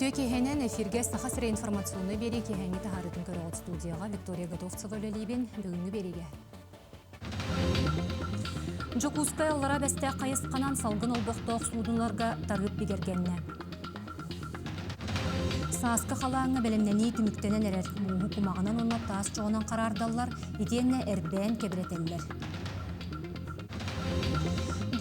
Үтүө киэһэнэн эфиргэ Саха сирэ информационнай биэрии киэһээҥҥи таһаарыытын көрөҕүт студияҕа Виктория Готовцева үлэлиибин. Бүгүҥҥү биэриигэ. Дьокуускай Аллараа Бэстээх хайысханан салгын олбохтоох суудуналарга тарыып бигэргэннэ. Сааскы халааҥҥа бэлэмнэнии түмүктэнэн эрэр. Мууһу кумаҕынан уонна таас чоҕунан хараардаллар, итиэннэ эрбээн кэбирэтэллэр.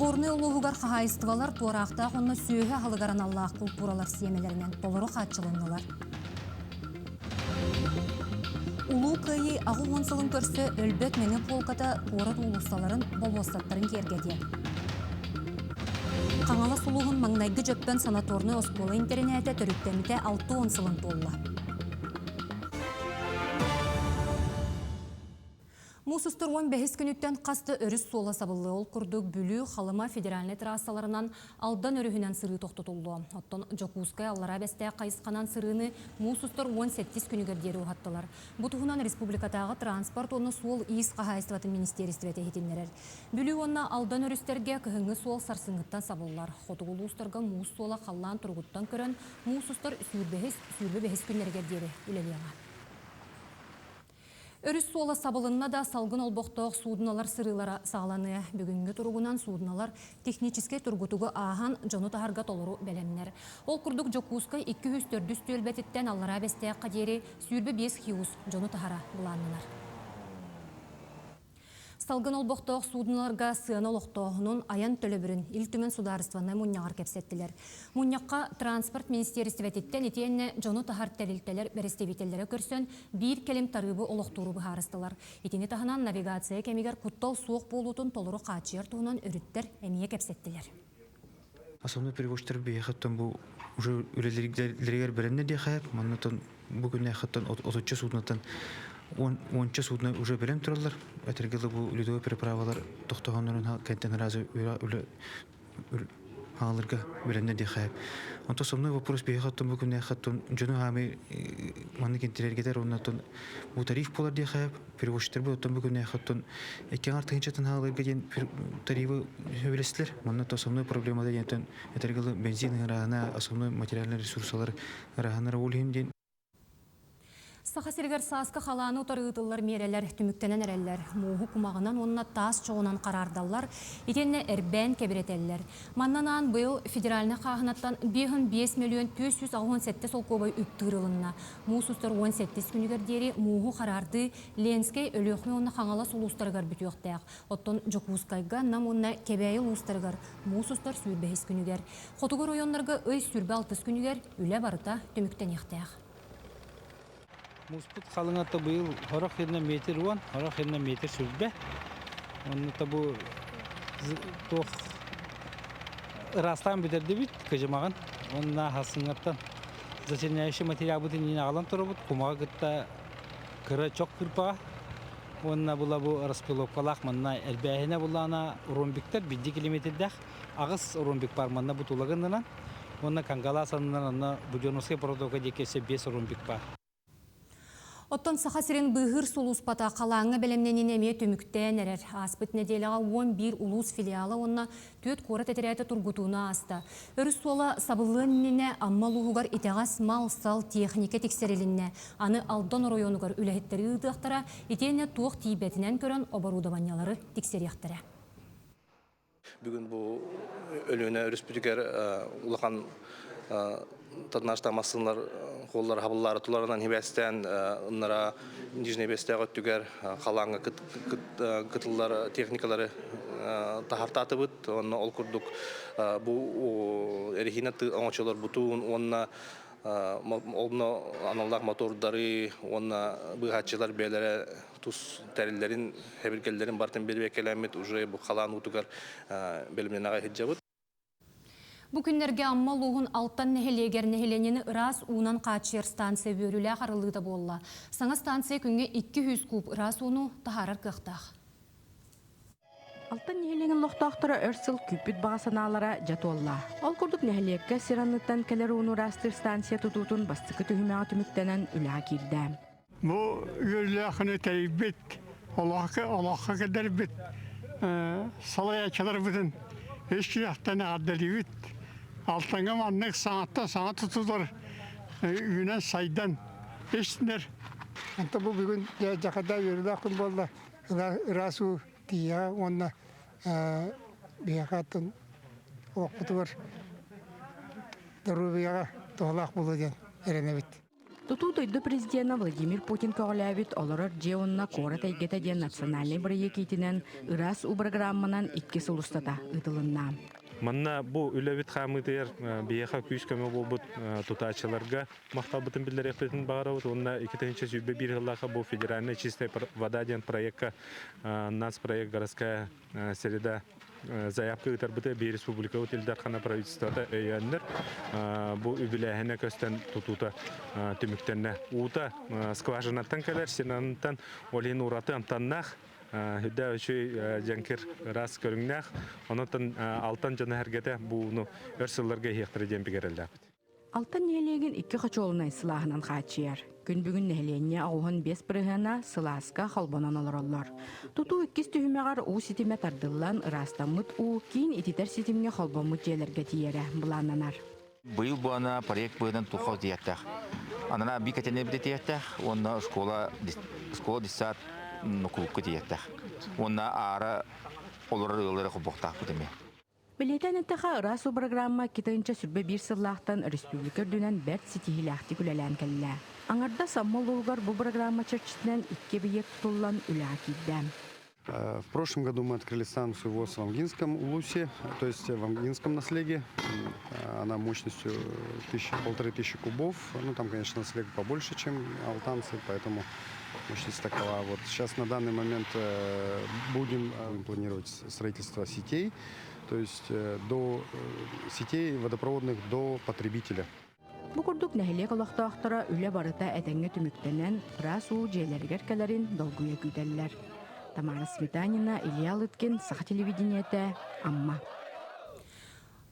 Горнай улууһугар хаһаайыстыбалар туораахтаах уонна сүөһү аһылыгар аналлаах култууралар сиэмэлэринэн толору хааччылыннылар. Улуу Кыайыы 80 сылын көрсө Өлбөт мэҥэ полката куорат уулуссаларын, болуоссаттарын киэргэтиэ. Хаҥалас улууһун маҥнайгы Дьөппөн санаторнай оскуола-интэринээтэ төрүттэммитэ 60 сылын туолла. Муус устар 15 күнүттэн хас да өрүс суола сабыллыа. Ол курдук Бүлүү, Халыма федеральнай трассаларынан Алдан өрүһүнэн сырыы тохтотуллуо. Оттон Дьокуускай Аллараа Бэстээх хайысханан сырыыны муус устар 18 күнүгэр диэри уһаттылар. Бу туһунан республикатааҕы транспорт уонна суол-иис хаһаайыстыбатын министиэристибэтэ иһитиннэрэр. Бүлүү уонна Алдан өрүстэргэ кыһыҥҥы суол сарсыҥҥыттан сабыллар. Хотугу улуустарга муус суола халлаан туругуттан көрөн, муус устар сүүрбэһис, 25 күннэригэр диэри үлэлиэҕэ. Өрүс суола сабылынна да, салгын олбохтоох суудуналар сырыылара саҕаланыа. Бүгүҥҥү туругунан суудуналар техническэй тургутугу ааһан, дьону таһарга толору бэлэмнэр. Ол курдук Дьокуускай 204 түөлбэтиттэн Аллараа Бэстээххэ диэри 25 хиус дьону таһара былааннанар. Салгын олбохтоох суудуналарга сыана олохтооһунун, айан төлөбүрүн Ил Түмэн судаарыстыбаннай мунньаҕар кэпсэттилэр. Мунньахха транспорт министиэристибэтиттэн итиэннэ дьону таһар тэрилтэлэр бэрэстэбиитэллэрэ көрсөн, биир кэлим тарыыбы олохтууру быһаарыстылар. Итини таһынан навигация кэмигэр куттал суох буолуутун толору хааччыйар туһунан өрүттэр эмиэ кэпсэттилэр. Основной перевозчиктар биһиэхэттэн бу уже үлэлэригэр бэлэмнэ диэхэ, маннатан бу күннээхэттэн отучча суднотан уонча судно уже бэлэм тураллар. Этэргэ бу ледовой переправалар тохтоһоннорун кэнтэн разы үлэ хаалырга бэлэмнэ диэхэ. Онто основной вопрос биһиэхэттэн бу күннээхэттэн дьону хаамы маннык интеллергетер оннотон бу тариф буолар диэхэ перевозчиктар бу оттон бу күннээхэттэн икки аҥар тыһыынчатын хаалырга диэн тарифы сөбүлэстилэр. Манна то основной проблемада диэн этэргэ бензин ыраһына, основной материальный ресурсалар ыраһынара ол иһин диэн. Саха сиригэр сааскы халааны утары ыытыллар миэрэлэр түмүктэнэн эрэллэр. Мууһу кумаҕынан уонна таас чоҕунан хараардаллар, итиэннэ эрбээн кэбирэтэллэр. Манна анаан быйыл федеральнай хааһынаттан 5,5 мөлүйүөн 487 солкуобай үп тыырылынна. Муус устар 18 күнүгэр диэри мууһу хараардыы Ленскэй, Өлүөхүмэ уонна Хаҥалас улуустарыгар бүтүөхтээх. Оттон Дьокуускайга, Нам уонна Кэбээйи улуустарыгар муус устар 25 күнүгэр, хотугу оройуоннарга ый 26 күнүгэр үлэ барыта түмүктэниэхтээх. Мууспут халыҥата быйыл сорох сиринэн метр уон, сорох сиринэн метр сүүрбэ. Онно бу туох ыраастаан бүтэрдибит кыдьымаҕын. Уонна хасыҥҥаттан затемняющий материалбытын иин аҕалан турабыт. Кумаҕы кытта кыра чох кырпаҕа уонна була бу распиловкалаах манна элбээһинэ буллаана ромбиктар бидди километрдээх аҕыс ромбик бар манна бу тулагынынан уонна Кангалаас аннынан онно Буденновскай протока диэки өссө биэс ромбик бар. Оттон Саха сирин быыһыыр сулууспата халааҥҥа бэлэмнэниини эмиэ түмүктээн эрэр. Ааспыт нэдиэлэҕэ 11 улуус филиала уонна түөрт куорат этэрээтэ тургутууну ааста. Өрүс суола сабыллыан иннинэ Амма улууһугар итэҕэс мал-сал, техника тиксэрилиннэ. Аны Алдан оройуонугар үлэһиттэри ыытыахтара, итиэннэ туох тиийбэтинэн көрөн оборудованиелары тиксэриэхтэрэ. Бүгүн бу Өлүөнэ өрүспүтүгэр улахан тоннажтаах массыыналар хуоллар хабыллаары туларынан хибээстээн ыннара Нижней Бэстээх өттүгэр халааҥҥа кытыллар техникалары таһартаатыбыт. Онно ол курдук бу эрэһиинэ оҥочолор бутуун уонна онно аналлаах мотордары уонна быыһааччылар бэйэлэрэ тус тэриллэрин, хэбиргэллэрин барытын бэрэбиэркэлээммит уже бу халаан уутугар бэлэмнэнэ аҕай сылдьабыт. Бу күннэргэ Амма улууһун Алтан нэһилиэгэр нэһилиэнньэни ыраас уунан хааччыйар станция үөрүүлээх арыллыыта буолла. Саҥа станция күҥҥэ 200 куб ыраас ууну таһаарар кыахтаах. Алтан нэһилиэгин олохтоохторо өр сыл күүппүт баҕа санаалара дьэ туолла. Ол курдук нэһилиэккэ сир анныттан кэлэр ууну ыраастыыр станция тутуутун бастакы түһүмэҕэ түмүктэнэн үлэҕэ киирдэ. Бу үөрүүлээхини тэрийбит, олоххо олоххо кэллэрбит салайааччыларбытын ис сүрэхтэн эҕэрдэлиибит. Алтаҥҥа маннык саҥаттан саҥа тутулар Үүнэн сайдан истинэр. Онто бу бүгүн дьахада үөрүүлээх күн буолла. Ыраас уу тиийэҕэ уонна биһиэхэ атын олохпутугар доруобуйаҕа туһалаах буолуо диэн эрэнэбит. Тутуу дойду президенэ Владимир Путин көҕүлээбит Олорор дьиэ уонна куорат эйгэтэ диэн национальнай бырайыак иитинэн ыраас уу бырагыраамманан икки сыл устата ыытылынна. Манна бу үлэбит хаамыытыгар биһиэхэ күүс-көмө буолбут тутааччыларга махталбытын биллэриэхпитин баҕарабыт уонна 2021 сыллаахха бу федеральная чистая вода диэн проекка нацпроект городская среда заявка ыытарбыты биир республикабыт Ил Дархана правительствота өйөөннөр бу үбүлээһинэ көстөн тутуута түмүктэннэ. Уута скважинаттан кэлэр, синантан ол иһин ураты амтаннаах Үрдэ үчүгэй дьэҥкир ыраас көрүҥнээх. Онон Алтан дьоно-сэргэтэ бу ууну өр сылларга иһиэхтэрэ диэн бигэрэллээхпит. Алтан нэһилиэгин икки хочуолунай сылааһынан хааччыйар. Күн бүгүн нэһилиэнньэ 95 бырыһыана сылааска холбонон олороллор. Тутуу иккис түһүмэҕэр уу ситимэ тардыллан, ыраастаммыт уу киин ититэр ситимҥэ холбоммут дьиэлэргэ тиийэрэ былааннанар. Быйыл бу ана проект быһыытынан туха тиийиэхтээх. Анана би кэтэнэбитэ тиийиэхтээх уонна школа школа детсад кулукка тиийиэхтээх. Уонна аара олорор ыаллары холбуохтаахпыт эмиэ. Бэлиэтээн эттэхэ, ыраас уу программа 2021 сыллаахтан республика үрдүнэн бэрт ситиһиилээхтик үлэлээн кэллэ. Аҥардас Амма улууһугар бу программа чэрчитинэн икки эбийиэк тутуллан үлэҕэ киирдэ. В прошлом году мы открыли станцию ВОЗ в Амгинском Улусе, то есть в Амгинском наслеге. Она мощностью тысячи, 1500 кубов. Ну, там, конечно, наслег побольше, чем алтанцы, поэтому мощность такова. Вот сейчас на данный момент будем планировать строительство сетей, то есть до сетей водопроводных до потребителя. Бу курдук нэһилиэк олохтоохторо үлэ барыта этэҥҥэ түмүктэнэн, ыраас уу дьиэлэригэр кэлэрин долгуйа күүтэллэр. Тамара Сметанина, Илья Лыткин, Саха телевидениетэ, Амма.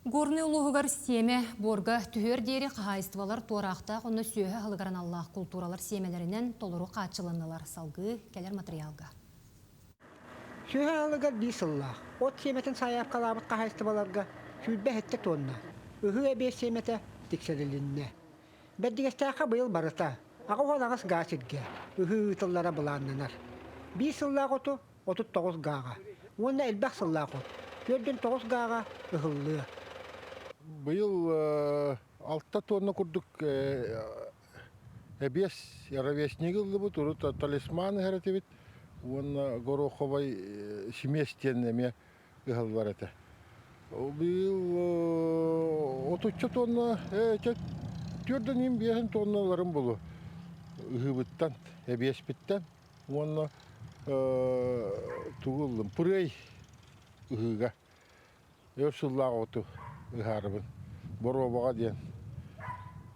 Горнай улууһугар сиэмэ буорга түһүөр диэри хаһаайыстыбалар туораахтаах уонна сүөһү аһылыгар аналлаах култууралар сиэмэлэринэн толору хааччыланнылар. Салгыы кэлэр матырыйаалга. Сүөһү аһылыгар биир сыллаах от сиэмэтин сайаапкалаабыт хаһаайыстыбаларга 27 туонна ыһыы эбиэс сиэмэтэ тиксэрилиннэ. Бэрдигэстээххэ быйыл барыта 88 гаа сиргэ ыһыы ыытыллара былааннанар. Биир сыллаах оту 39 гааҕа уонна элбэх сыллаах от 49 гааҕа ыһыллыа. Быйыл 6 тонна курдук Эбиэс ровесниги ыллыбыт, урут талисман ыһар этибит уонна гороховай симиэс диэн эмиэ ыһаллар этэ. Быйыл отучча тонна, төрдөн биэһин тонналарын булу ыһыыбыттан, эбиэспиттэн уонна тугу ыллым, пырыай ыһыыга Өр сыллаах оту ыһаарыбын. Боруобаҕа диэн.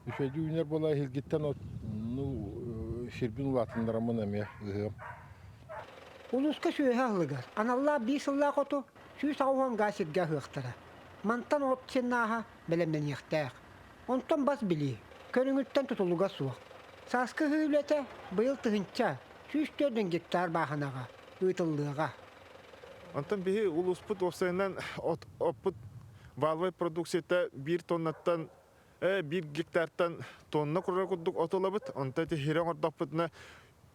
Үчүгэйдик үүнэр буола эһилгиттэн от ну сирбин улаатыннараммын эмиэ ыһыам. Улууска сүөһү аһылыгар аналлаах биир сыллаах оту 180 гаа сиргэ аһыахтара. Мантан от сеннааһа бэлэмнэниэхтээх. Онтон бас билии көрүҥүттэн тутулуга суох. Сааскы ыһыы үлэтэ быйыл 1104 гектар бааһынаҕа ыытыллыаҕа. Онтон биһи улууспут уопсайынан оппут валовай продукцията биир тоннаттан биир гектартан тонна курар курдук от ылабыт. Онтон ити хирэ оҥордохпутуна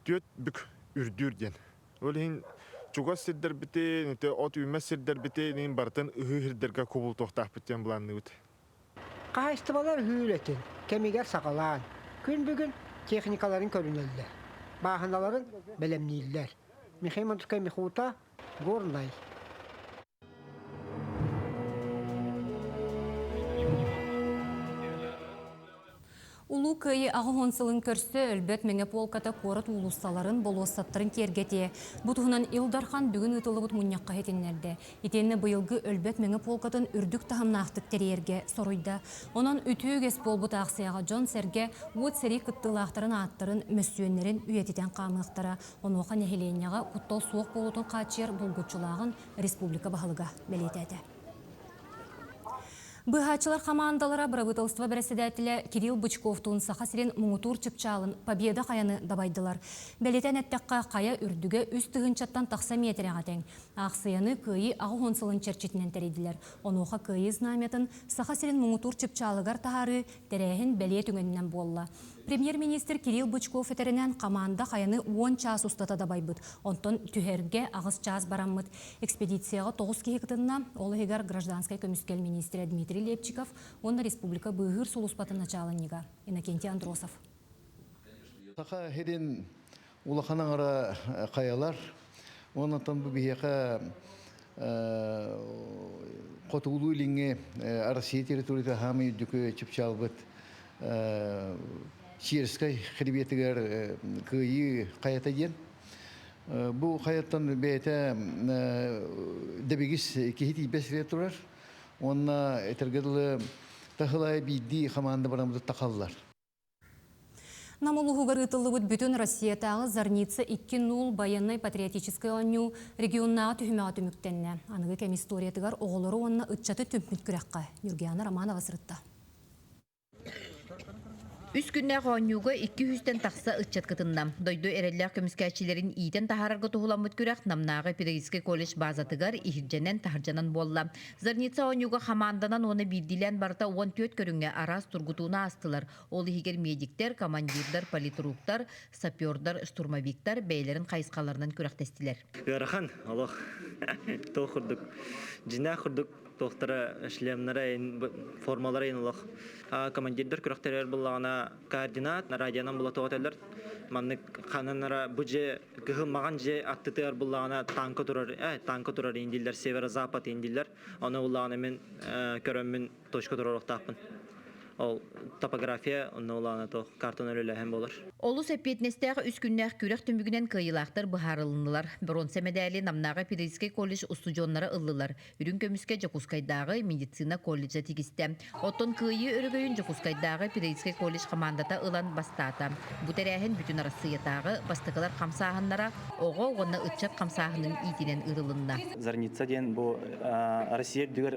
түөрт бүк үрдүүр диэн. Ол иһин чугас сирдэрбитин, ити от үүммэт сирдэрбитин барытын ыһыы сирдэргэ кубулутуохтаахпыт диэн былаанныыбыт. Хаһаайыстыбалар ыһыы үлэтин кэмигэр саҕалаан, күн бүгүн техникаларын көрүнэллэр, бааһыналарын бэлэмнииллэр. Михаил Мандускай Михута, Горнай. Улуу Кыайыы 80 сылын көрсө өлбөт Мэҥэ полката куорат уулуссаларын, болуоссаттарын киэргэтиэ. Бу туһунан Ил Дархан бүгүн ыытыллыбыт мунньахха иһитиннэрдэ. Итиэннэ быйылгы өлбөт Мэҥэ полкатын үрдүк таһымнаахтык тэрийэргэ соруйда. Онон үтүө үгэс буолбут аахсыйаҕа дьон-сэргэ уот сэрии кыттыылаахтарын ааттарын, мөссүөннэрин үйэтитэн хаамыахтара. Онуоха нэһилиэнньэҕэ куттал суох буолуутун хааччыйар булгуччулааҕын республика баһылыга бэлиэтээтэ. Быыһааччылар хамаандалара бырабыыталыстыба бэрэссэдээтэлэ Кирилл Бычковтуун Саха сирин муҥутуур чыпчаалын Победа хайаны дабайдылар. Бэлиэтээн эттэххэ, хайа үрдүгэ 3 тыһыынчаттан тахса миэтэрэҕэ тэҥ. Аахсыйаны Кыайыы 80 сылын чэрчитинэн тэрийдилэр. Онуоха Кыайыы знамятын Саха сирин муҥутуур чыпчаалыгар таһаарыы тэрээһин бэлиэ түгэнинэн буолла. Премьер-министр Кирилл Бычков этэринэн, хамаанда хайаны 10 чаас устата дабайбыт, онтон түһэргэ 8 чаас бараммыт. Экспедицияҕа 9 киһи кытынна, ол иһигэр гражданскай көмүскэл министрэ Дмитрий Лепчиков уонна республика быыһыыр сулууспатын начаалынньыга Иннокентий Андросов. Саха сирин улахан аҥара хайалар, онон бу биһиэхэ Хотугулуу-Илиҥҥи Россия территорията хаамый үрдүкү чыпчаалбыт Сиэрскэй хребетигэр Кыайыы хайата диэн. Бу хайаттан бэйэтэ дэбигис киһи тиийбэт сирэ турар. Уонна этэргэ дылы таһылай биирдии хамаанда бараммыт тахаллар. Нам улууһугар ыытыллыбыт бүтүн Россиятааҕы Зарница 2-0 байыаннай-патриотическай оонньуу регионнааҕы түһүмэҕэ түмүктэннэ. Аныгы кэм историятыгар оҕолору уонна ыччаты түмпүт күрэххэ Ньургуяна Романова сырытта. Үс күннээх оонньууга 200-тэн тахса ыччат кытынна. Дойду эрэллээх көмүскээччилэрин иитэн таһаарарга туһуламмыт күрэх Намнааҕы педагогическай колледж базатыгар иһирдьэнэн-таһырдьанан буолла. Зарница оонньууга хамаанданан уонна биирдиилээн барыта 14 көрүҥҥэ араас тургутууну аастылар. Ол иһигэр медиктэр, командирдар, политруктар, сапердар, штурмовиктар бэйэлэрин хайысхаларынан күрэхтэстилэр. Ыарахан олох туох курдук дьиҥнээх курдук туохтара шлемнара формалара ин олох командирдар күрэхтэригэр буллаҕына координат радионан була тоҕотеллар маннык хананара бу же кыһыл маҕан дьиэ аттытыгар буллаҕына танка турар танка турар индиллэр северо-запад индиллэр ону буллаҕына мин көрөммүн точка туруоруохтаахпын ол топография онно улаана туох картаны үлэлээһин буолар. Олус эппиэтинэстээх үс күннээх күрэх түмүгүнэн кыайыылаахтар быһаарылыннылар. Боруонса мэдээли Намнааҕы педагогическай колледж устудьуоннара ыллылар. Үрүҥ көмүскэ Дьокуускайдааҕы медицина колледжа тигистэ. Оттон кыайыы өрөгөйүн Дьокуускайдааҕы педагогическай колледж хамаандата ылан бастаата. Бу тэрээһин бүтүн Арассыыйатааҕы бастакылар хамсааһыннара оҕо уонна ыччат хамсааһынын иитинэн ыытылынна. Зарница диэн бу Россия үрдүгэр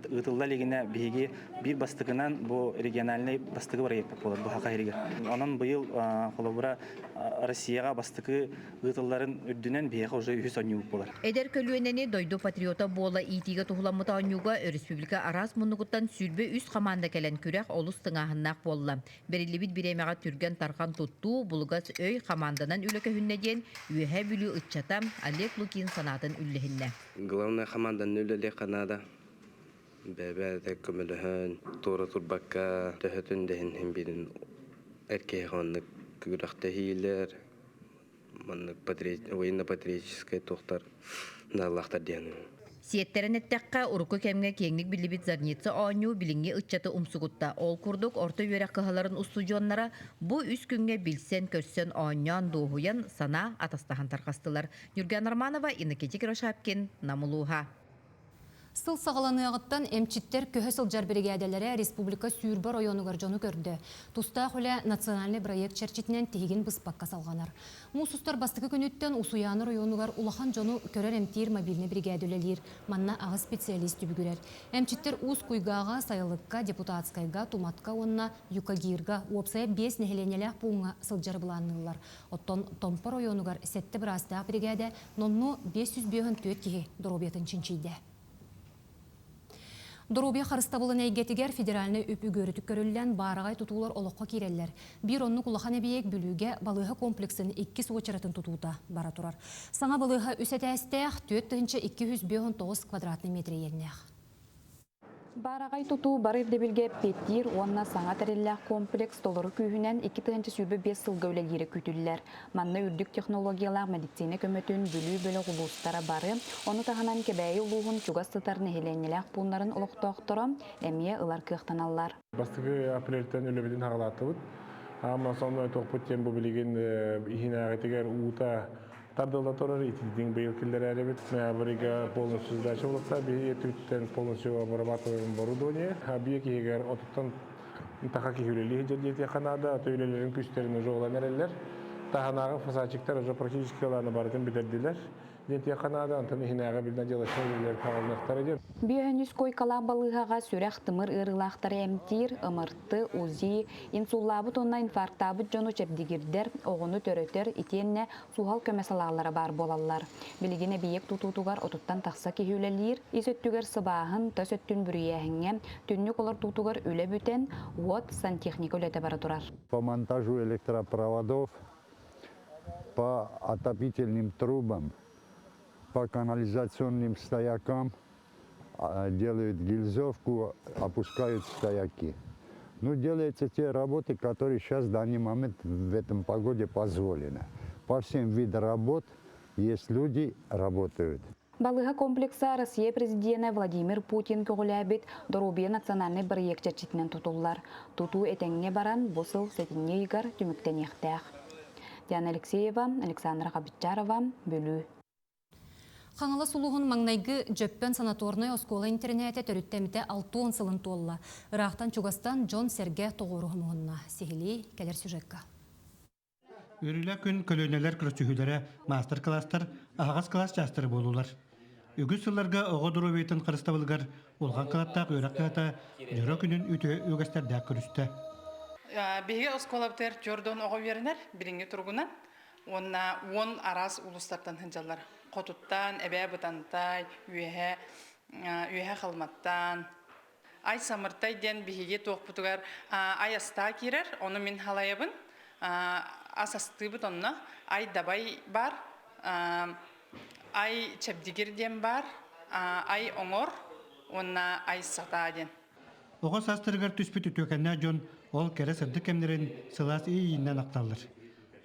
ыытылла илигинэ биһиги биир бастакынан бу региональнай бастакы проект буолар бу Саха сиригэр. Онон быйыл холобура Россияҕа бастакы ыытылларын үрдүнэн биһиэхэ уже үһүс оонньуубут буолар. Эдэр көлүөнэни дойду патриота буола иитиигэ туһуламмыт оонньууга өрөспүүбүлүкэ араас муннугуттан 23 хамаанда кэлэн күрэх олус тыҥааһыннаах буолла. Бэриллибит бириэмэҕэ түргэн-тарҕан туттуу, булугас өй хамаанданан үлэ көһүннэ диэн Үөһээ Бүлүү ыччата Олег Лукин санаатын үллэһиннэ. Главное хамаанданы үлэлиэххэ наада. Бэйэ-бэйэтэ көмөлөһөн, туора турбакка төһөтүн да иһин биирин эр киһиэхэ оннук күрэхтэһиилэр, маннык военно-патриотическай туохтар нааллаахтар диэн. Сиэттэрэн эттэххэ, урукку кэмҥэ киэҥник биллибит Зарница оонньуу билиҥҥи ыччаты умсугутта. Ол курдук, орто үөрэх кыһаларын устудьуоннара бу үс күҥҥэ билсэн-көрсөн, оонньоон, дуоһуйан, санаа атастаһан тарҕастылар. Ньургуяна Романова, Иннокентий Кривошапкин, Нам улууһа. Сыл саҕаланыаҕыттан эмчиттэр көһө сылдьар биригээдэлэрэ республика сүүрбэ оройуонугар дьону көрдө. Тустаах үлэ национальнай бырайыак чэрчитинэн тиһигин быспакка салҕанар. Муус устар бастакы күнүттэн Усуйаана оройуонугар улахан дьону көрөр-эмтиир мобильнай биригээдэ үлэлиир. Манна аҕыс специалист түбүгүрэр. Эмчиттэр Уус Куйгааҕа, Сайылыкка, Депутатскайга, Туматка уонна Юкагирга уопсайа биэс нэһилиэнньэлээх пууҥҥа сылдьары былаанныыллар. Оттон Томпо оройуонугар сэттэ быраастаах биригээдэ Номнуо 554 киһи доруобуйатын чинчийдэ. Доруобуйа харыстабылын эйгэтигэр федеральнай үп үгүөрүтүк көрүллэн, баараҕай тутуулар олоххо киирэллэр. Биир оннук улахан эбийиэк Бүлүүгэ балыыһа комплексын иккис уочаратын тутуута бара турар. Саҥа балыыһа үс этээстээх, 4259 квадратный метр иэннээх. Баараҕай тутуу бары ирдэбилгэ эппиэттиир уонна саҥа тэриллээх комплекс толору күүһүнэн 2025 сылга үлэлиирэ күүтүллэр. Манна үрдүк технологиялаах медицина көмөтүн Бүлүү бөлөх улуустара бары, ону таһынан Кэбээйи улууһун чугас сытар нэһилиэнньэлээх пууннарын олохтоохторо эмиэ ылар кыахтаналлар. Бастакы апрельтэн үлэбитин хаҕалаатыбыт. Аама сонно туохпут диэн бу билигин иһинээҕитигэр уута Тардылла турар ититиҥ быйыл киллэрээрибит. Ноябрьга полностью сдача буолуохтаах. Биһиги өттүбүттэн полностью обрабатываем оборудование. Объект иһигэр отуттан таха киһи үлэлии сылдьар диэтиэххэ наада. Аты үлэлэрин күүстэрин уже ылан эрэллэр. Таһынааҕы фасадчиктар уже практически ылааны барытын бүтэрдилэр. Диэн тиэххэ наада, онтон иһинээҕи билнэ дьыалаччы үлэлэр хаалыныахтара диэн. Бүөһүнүс койкалаах балыыһаҕа сүрэх-тымыр ыарыылаахтары эмтиир, ымырты, УЗИ, инсуллаабыт уонна инфарктаабыт дьону чэбдигирдэр, оҕону төрөтөр итиэннэ суһал көмө салаалара баар буолаллар. Билигин эбийиэк тутуутугар отуттан тахса киһи үлэлиир, ис өттүгэр сыбааһын, тас өттүн бүрүйээһиҥҥэ, түннүк олордуутугар үлэ бүтэн, уот, сантехника үлэтэ бара турар. По монтажу электропроводов, по отопительным трубам, по канализационным стоякам делают гильзовку, опускают стояки. Ну, делаются те работы, которые сейчас в данный момент в этом погоде позволены. По всем видам работ есть люди, работают. Балыыһа комплекса Россия президенэ Владимир Путин көҕүлээбит Доруобуйа национальнай бырайыак чэрчитинэн тутуллар. Тутуу этэҥҥэ баран, бу сыл сэтинньи ыйыгар түмүктэниэхтээх. Диана Алексеева, Александра Хабытчарова, Бүлүү. Хаҥалас улууһун маҥнайгы Дьөппөн санаторнай оскуола-интэринээтэ төрүттэммитэ 60 сылын туолла. Ыраахтан-чугастан дьон-сэргэ тоҕуоруһа муһунна. Сиһилии кэлэр сюжекка. Үрүлэ күн көлүөнэлэр көрсүһүүлэрэ маастар-кылаастар, аһаҕас кылаас чаастара буоллулар. Үгүс сылларга оҕо доруобуйатын харыстабылыгар улахан кылаттаах үөрэх кыһата дьоро күнүн үтүө үгэстэрдээх көрүстэ. Биһиги оскуолабытыгар түөрт оҕо үөрэнэр билиҥҥи туругунан уонна уон араас улуустартан сылдьаллар. Хотуттан, Эбээ Бытантай, Үөһэ Үөһэ Халыматтан, Ай Самыртай диэн биһиги туохпутугар ай астаа киирэр, ону мин халайабын. Ас астыыбыт онно. Ай дабай бар, ай чэбдигир диэн бар, ай оҥор уонна ай сатаа диэн. Оҕо саастарыгар түспүт үтүөкэннээх дьон ол кэрэ сырдык кэмнэрин сылаас иэйиинэн ахталлар.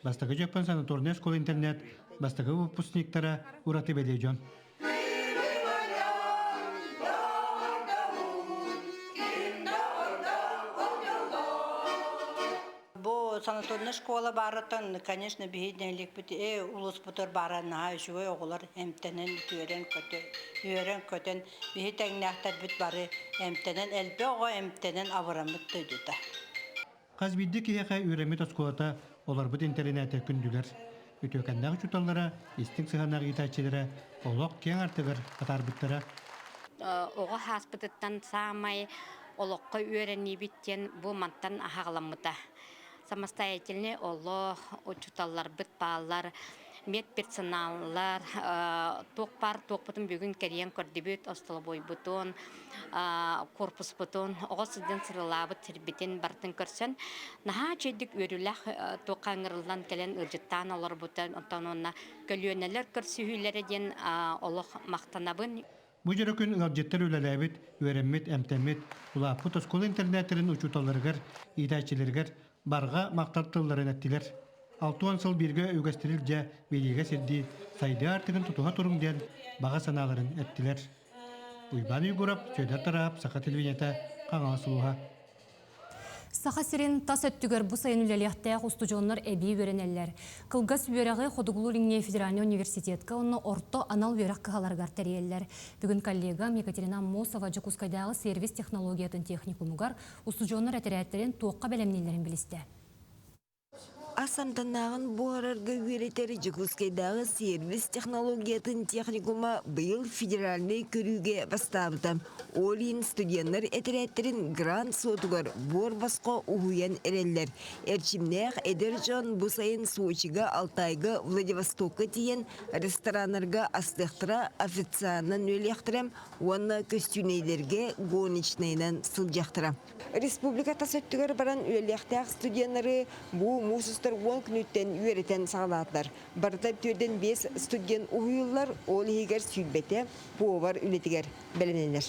Бастакы Дьөппөн санаторнай оскуола-интернат бастакы выпускниктара ураты бэлиэ дьон. Бу санаторнай школа баарыттан, конечно, биһи нэһилиэкпит э улууспутугар баара наһаа үчүгэй оҕолор эмтэнэн үөрэн-көтөн үөрэн-көтөн биһи тэҥнээхтэрбит бары эмтэнэн элбэх оҕо эмтэнэн абыраммыт дойдута. Хас биирдии киһиэхэ үөрэммит оскуолата олорбут интэринээтэ күндүлэр. Үтүөкэннээх учууталлара, истиҥ сыһыаннаах иитээччилэрэ олох киэҥ артыгар атаарбыттара. Оҕо ааспытыттан саамай олоххо үөрэниибит диэн бу мантан аһаҕаламмыта. Самостоятельный олох, учууталларбыт бааллар, медперсоналлар, туох баар туохпутун бүгүн кэрийэн көрдүбүт, остолобуойбутун, корпуспутун, оҕо сылдьан сырылаабыт сирбитин барытын көрсөн, наһаа үчүгэйдик үөрүүлээх туохха ыҥырыллан кэлэн ыалдьыттаан олорбута, онтон уонна көлүөнэлэр көрсүһүүлэрэ диэн олох махтанабын. Бу дьоро күн ыалдьыттар үлэлээбит, үөрэммит, эмтэммит, улааппыт оскуола интэрнээттэрин учууталларыгар, иитээччилэригэр барҕа махтал тылларын эттилэр. 60 сыл бииргэ үгэстэрил дьэ билиигэ сирдии, сайдыы аартыгын тутуһа туруҥ диэн баҕа санааларын эттилэр. Уйбаан Уйгурап, Федор Тараап, Саха телевидениета, Хаҥалас улууһа. Саха сирин тас өттүгэр бу сайын үлэлиэхтээх устудьуоннар эбии үөрэнэллэр. Кылгас үөрэҕи Хотугулуу-Илиҥҥи федеральнай университетка уонна орто анал үөрэх кыһаларыгар тэрийэллэр. Бүгүн коллегам Екатерина Аммосова Дьокуускайдааҕы сервис технологиятын техникумугар устудьуоннар этэрээттэрин туохха бэлэмнииллэрин билистэ. Ас амтаннааҕын буһарарга үөрэтэр Дьокуускайдааҕы сервис технологиятын техникума быйыл федеральнай көрүүгэ бастаабыта. Ол иһин студеннар этэрээттэрин грант суотугар буор босхо уһуйан эрэллэр. Эрчимнээх эдэр дьон бу сайын Сочига, Алтайга, Владивостокка тиийэн рестораннарга астыахтара, официанынан үөлүөхтэрэ уонна көстүүнэйдэргэ горничнайынан сылдьыахтара. Республика тас өттүгэр баран үөлэхтээх студеннары бу муус устар уон күнүттэн үөрэтэн саҕалаатылар. Барыта түөрдэн биэс студент уһуйуллар, ол иһигэр сүүрбэтэ повар үлэтигэр бэлэмнэнэр.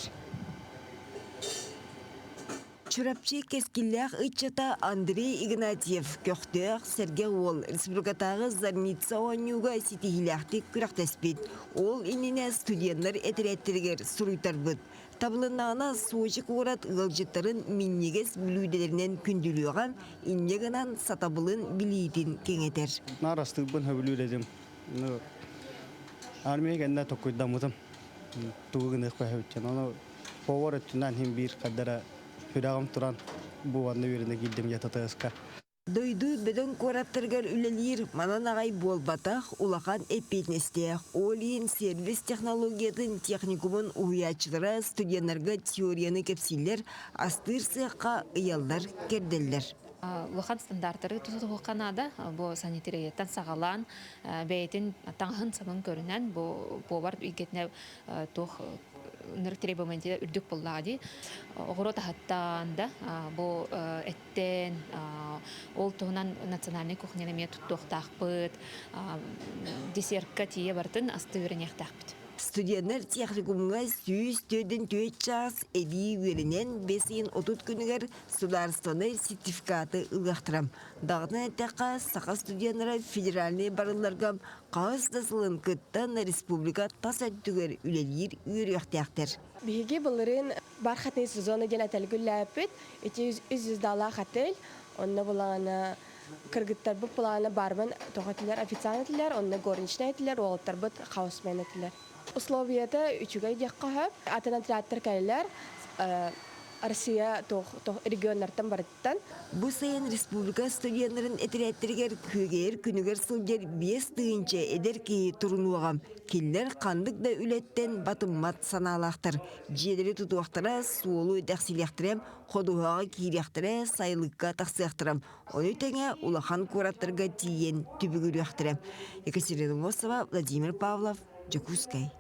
Чурапчы кэскиллээх ыччата Андрей Игнатьев көхтөөх сэргэх уол республикатааҕы Зарница оонньууга ситиһиилээхтик күрэхтэспит. Ол иннинэ студеннар этэрээттэригэр суруйтарбыт. Табылыннаҕына Сочи куорат ыалдьыттарын минньигэс бүлүүдэлэринэн күндүлүөҕэ, инньэ гынан сатабылын билиитин кэҥэтэр. Наар астыырбын сөбүлүүр этим. Армия кэннэ токкуйдаммытым. Тугу гыныахпын сөбүттэн. Ону повар өттүнэн иһин биир хардара сүрэҕим туран бу уонна үөрэнэ киирдим ЯТТС-ка. Дойду бөдөҥ куораттарыгар үлэлиир манан аҕай буолбатах, улахан эппиэтинэстээх. Ол иһин сервис технологиятын техникумун уһуйааччылара студеннарга теорияны кэпсииллэр, астыыр сыахха ыйаллар-кэрдэллэр. Улахан стандартары тутуһуохха наада. Бу санитарияттан саҕалаан бэйэтин таҥаһын-сабын көрүнэн бу повар эйгэтинэ туох ынырык требование үрдүк буоллаҕа дии. Оҕуруот аһыттан да бу эттэн ол туһунан национальнай кухняны эмиэ туттуохтаахпыт. Десертка тиийэ барытын астыы үөрэниэхтээхпит. Студеннар техникумҥа 144 чаас эбии үөрэнэн бэс ыйын 30 күнүгэр судаарыстыбаннай сертификаты ылыахтара. Даҕатан эттэххэ, саха студеннара федеральнай барылларга хаһыс да сылын кыттан республика тас өттүгэр үлэлиир үөрүйэхтээхтэр. Биһиги былырыын бархатный сезоны диэн отельга үлэлээбиппит. Ити үс звездалаах отель. Онно былаана кыргыттарбыт плана бармен тоҕо этилэр, официант этилэр, онно горничная этилэр, уолаттарбыт хаусмен этилэр. Условията үчүгэй диэххэ сөп. Атын отрядтар кэллэр. Россия регионнартан барыттан. Бу сайын республика студеннарын этэрээттэригэр күөгэйэр күнүгэр сылдьар 5000 эдэр киһи турунуоҕа. Кинилэр ханнык да үлэттэн батыммат санаалаахтар. Дьиэлэри тутуохтара, суолу дэхсилиэхтэрэ, ходуһаҕа киириэхтэрэ, сайылыкка тахсыахтара. Ону тэҥэ улахан куораттарга тиийэн түбүгүрүөхтэрэ. Екатерина Мосова, Владимир Павлов, Дьокуускай.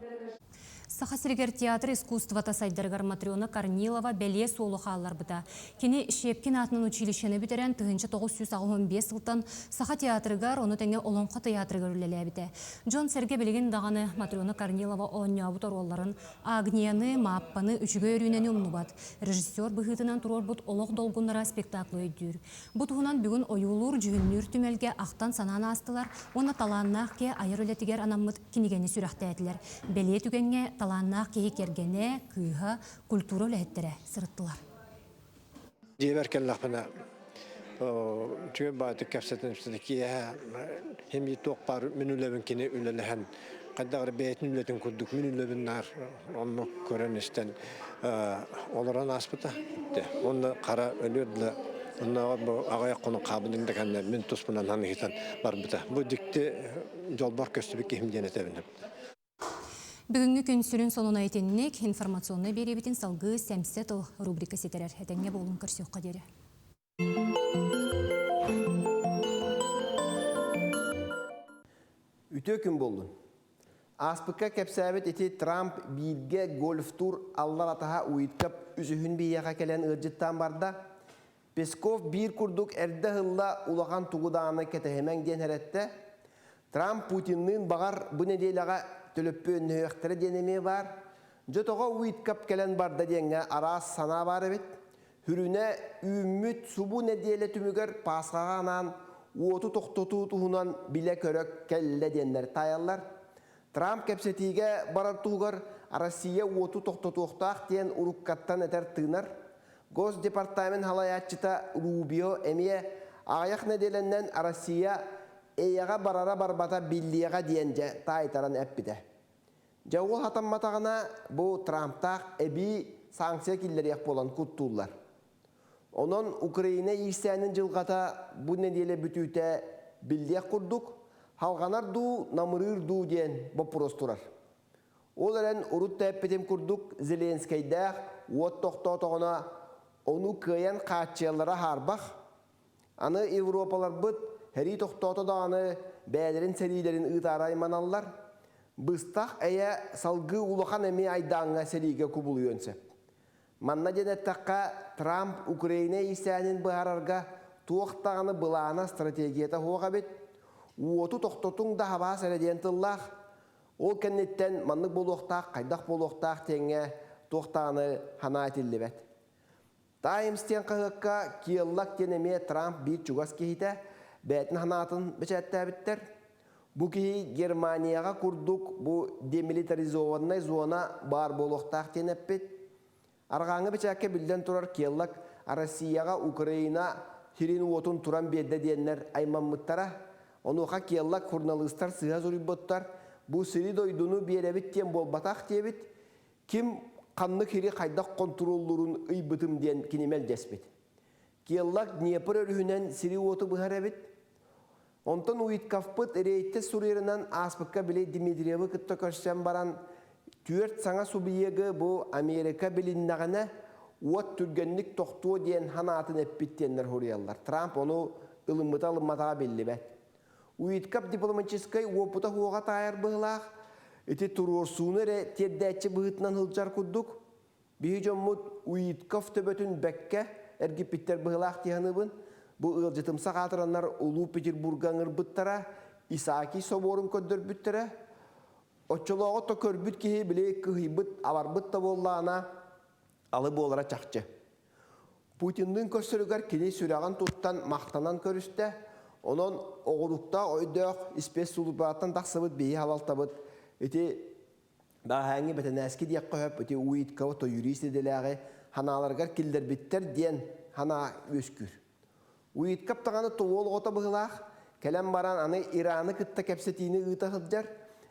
Саха сиригэр театр искусствота сайдарыгар Матрена Корнилова бэлиэ суолу хаалларбыта. Кини Щепкин аатынан училищены бүтэрэн 1985 сылтан Саха театрыгар, ону тэҥэ Олоҥхо театрыгар үлэлээбитэ. Дьон-сэргэ билигин даҕаны Матрена Корнилова оонньообут оруолларын Агнияны, Мааппаны үчүгэй өрүүнэни умнубат. Режиссер быһыытынан туруорбут Олох долгуннара спектаклы өйдүүр. Бу туһунан бүгүн ойуулуур-дьүһүннүүр түмэлгэ ахтан-санаан аастылар уонна талааннаах киһи айар үлэтигэр анаммыт кинигэни сүрэхтээтилэр. Бэлиэ түгэҥҥэ талааннаах киһи кэргэнэ, кыыһа, культура үлэһиттэрэ сырыттылар. Дьиэбэр кэллэхпинэ үчүгэй баҕайытык кэпсэтэн киэһэ хим туох баар мин үлэбин кини үлэлэһэн хайдах эрэ бэйэтин үлэтин курдук мин үлэбин наар оннук көрөн-истэн олорон ааспыта. Уонна хара өлүөр да оннооҕор бу аҕыйах хонук хаалбытын да кэннэ мин туспунан ханыһытан барбыта. Бу дьикти дьолбор көстүбүт киһим диэн этэбин. Бүгүҥҥү күн сүрүн сонуна итинник информационнай биэриибитин салгыы Сэмсэ тыл рубрика ситэрэр. Этэҥҥэ буолун көрсүөххэ диэри. Үтүө күн буоллун. Ааспыкка кэпсээбит ити Трамп бииргэ гольфтуур аллар атаһа Уиткап үсүһүн биһиэхэ кэлэн ыалдьыттаан барда. Песков биир курдук эрдэ ыһылла улахан тугу даҕаны кэтэһимэҥ диэн эрэттэ. Трамп Путинныын баҕар бу нэдиэлэҕэ төлөппүөннөһүөхтэрэ диэн эмиэ баар. Дьэ тоҕо Уиткап кэлэн барда диэҥҥэ араас санаа баар эбит. Сүрүнэ үүммүт субу нэдиэлэ түмүгэр Пасхаҕа анаан уоту тохтотуу туһунан билэ-көрө кэллэ диэннэр таайаллар. Трамп кэпсэтиигэ барар туһугар Россия уоту тохтотуохтаах диэн уруккаттан этэр-тыынар. Госдепартамент салайааччыта Рубио эмиэ аҕыйах нэдиэлэннэн Россия эйэҕэ барара-барбата биллиэҕэ диэн дьэ таайтаран эппитэ. Дьэ ол хатамматаҕына бу Трамптаах эбии санкция киллэриэх буолан куттууллар. Онон Украина иирсээнин дьылҕата бу нэдиэлэ бүтүүтэ биллиэх курдук, халҕанар дуу, намырыыр дуу диэн боппуруос турар. Ол эрэн урут да эппитим курдук Зеленскэйдээх уот тохтоотоҕуна ону кыайан хааччыйаллара хаарбах. Аны европаларбыт сэрии тохтоото даҕаны бэйэлэрин сэриилэрин ыытаары айманаллар. Быстах эйэ салгыы улахан эмиэ айдааҥҥа сэриигэ кубулуйуон сөп. Манна диэн эттэххэ, Трамп Украина иирсээнин быһаарарга туох даҕаны былаана, стратегията суох эбит. Уоту тохтотуҥ да хабаас эрэ диэн тыллаах. Ол кэнниттэн маннык буолуохтаах, хайдах буолуохтаах диэҥҥэ туох даҕаны санаа этиллибэт. Таймс диэн хаһыакка Киеллак диэн эмиэ Трамп биир чугас киһитэ бэйэтин санаатын бэчээттээбиттэр. Бу киһи Германияҕа курдук бу демилитаризованнай зона баар буолуохтаах диэн эппит. Арҕааҥҥы бэчээккэ биллэн турар Келлак Россияҕа Украина сирин-уотун туран биэрдэ диэннэр аймаммыттара. Онуоха Келлак суруналыыстар сыыһа суруйбуттар, бу сири-дойдуну биэрэбит диэн буолбатах диэбит, Ким ханнык сири хайдах хонтуруоллуурун ыйбытым диэн кини мэлдьэспит. Келлак Днепр өрүһүнэн сири-уоту быһар эбит. Онтон Уитковпыт рейдтэ суруйарынан ааспыкка били Дмитриевы кытта көрсөн баран түөрт саҥа субъегы бу Америка билиннэҕинэ уот түргэнник тохтуо диэн санаатын эппит диэннэр суруйаллар. Трамп ону ылыммыта ылымматаҕа биллибэт. Уиткап дипломатическай уопута суоҕа таайар быһыылаах, ити туруорсууну эрэ тиэрдээччи быһыытынан сылдьар курдук. Биһи дьоммут Уитков төбөтүн бэккэ эргиппиттэр быһыылаах дии саныыбын. Бу ыалдьытымсах аатыраннар Улуу Петербурга ыҥырбыттара, Исаакий собуорун көрдөрбүттэрэ. Оччолооҕу то көрбүт киһи били кыһыйбыт, абарбыт да буоллаҕына, алы буолара чахчы. Путинныын көрсөрүгэр кини сүрэҕин туттан махтанан көрүстэ. Онон оҕуруктаах өйдөөх испиэс-сулууспалартан тахсыбыт биһи халалтабыт ити бэҕэһээҥҥи бэтэнээски диэххэ сөп ити Уиткова то юрист идэлээҕи ханааларыгар киллэрбиттэр диэн санаа үөскүүр. Уиткап даҕаны уол оҕото быһыылаах, кэлэн баран аны Ираны кытта кэпсэтиини ыыта сылдьар,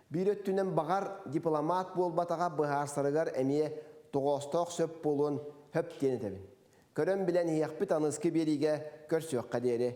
биир өттүнэн баҕар дипломат буолбатаҕа быһаарсарыгар эмиэ тоҕоостоох сөп буолуон сөп диэн этэбин. Көрөн билэн иһиэхпит аныгыскы биэриигэ көрсүөххэ диэри.